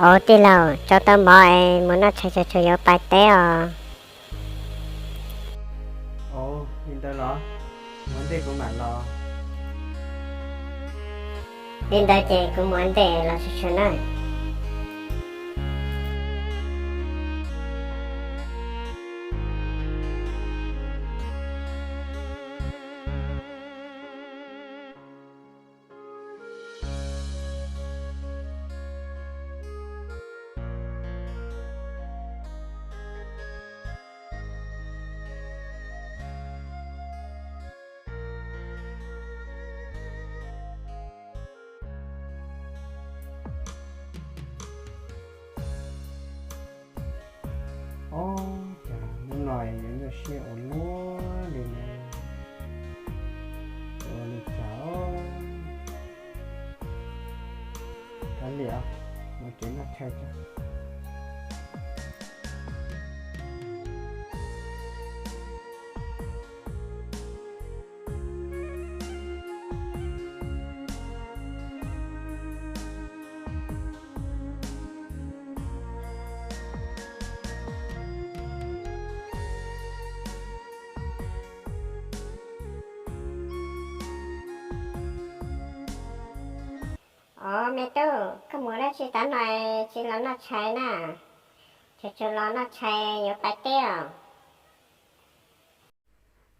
Au tij laug, tsau tau mov es mus noj tshais tsuag tsuag yuav pais teb os. Ua li ntawd los, ua ntej kuv mam los. Li ntawd ces kuv mus ua ntej los tsuag tsuag nawb. Ob, cas hnub no yuav nyuaj siab ua luaj li na. Ua li cas? Kav liam, mus tsev noj tshais tso. Au me tub, koj mus dab tsi tav no tsis los noj tshais na? Tsuag tsuag los noj tshais yuav pais teb os.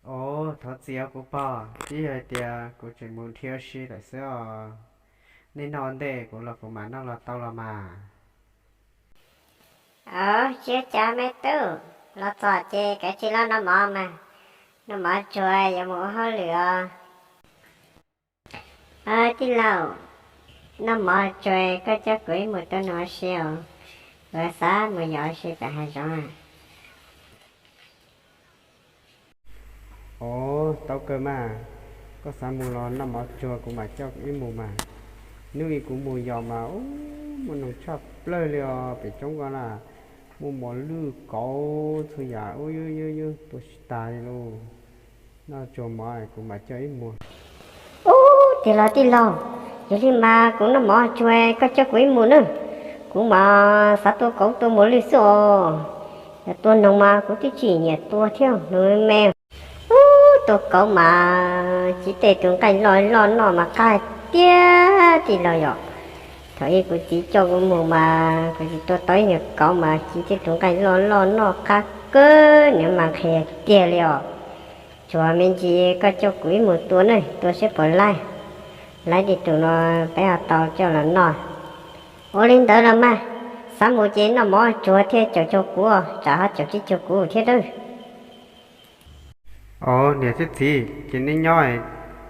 Au, thov txim os kuv pog, twb yog hais tias kuv tseem mus dhia ua si lawm xwb os. Nej noj ua ntej kuv los kuv mam noj los tau los mas. Au, tsis ua cas me tub, los txog ces kav tsij los noj mov mas, noj mov tsuag yuav mus ua hauj lwm os. Au tij laug, noj mov tsuag koj coj kuv ib mus tua noog ua si os, kuv xav mus yos ua si pem hav zoov. Au, tau kawg mas, koj xav mus los noj mov tsuag kuv mam coj ib mus mas. Hnub ib kuv mus yos mas ub, muaj noog tshaj plaws li os, pem roob ko na, muaj mos lwj kauv txhua yam, ub yub yub yub, tua tsis tas li lauj. Noj tsuag mov kuv mam coj ib mus. Ub, tiag los tij laug, yog li mas kuv noj mov tsuag koj coj kuv ib mus nawb. Kuv mas xav tua kauv tua mos lwj xwb os. Yog tua noog mas kuv twb tsis nyiam tua thiab, noog me me. Ub, tua kauv mas cia tej tus nqaij loj loj noj mas qab tiag tij laug yom. Thaum ub kuv txiv coj kuv mus mas kuv tsis tua tau ib nyuag kauv mas cia tej tus nqaij loj loj noj qab kawg, nws mas nqhis tiag li os. Tsuag me ntsis koj coj kuv ib mus tua na, tua seb puas laib, laib tej tus no peb ho tau coj los noj. Ua li ntawd los mas, xav mus ces noj mov tsuag thiaj caum cuag kuv, tsam ho caum tsis cuag kuv thiab nawb. Au, niam thiab txiv, ces neb nyob,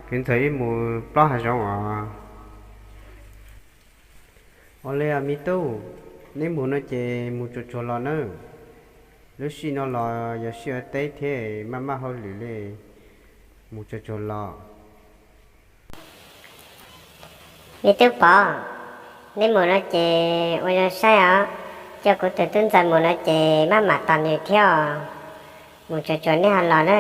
kuv ntxuav ib mus plob hav zoov os. Ua li me tub, neb mus no ces mus tsuag tsuag los nawb. Lub sij no los yog sij hawm teb thiab maj maj hauj lwm li, mus tsuag tsuag los. Me tub Pov, neb mus no ces ua zoo saib os, coj kuv tus tub ntxawg mus no ces maj mam tos nws thiab os. Mus tsuag tsuag neb ho los na.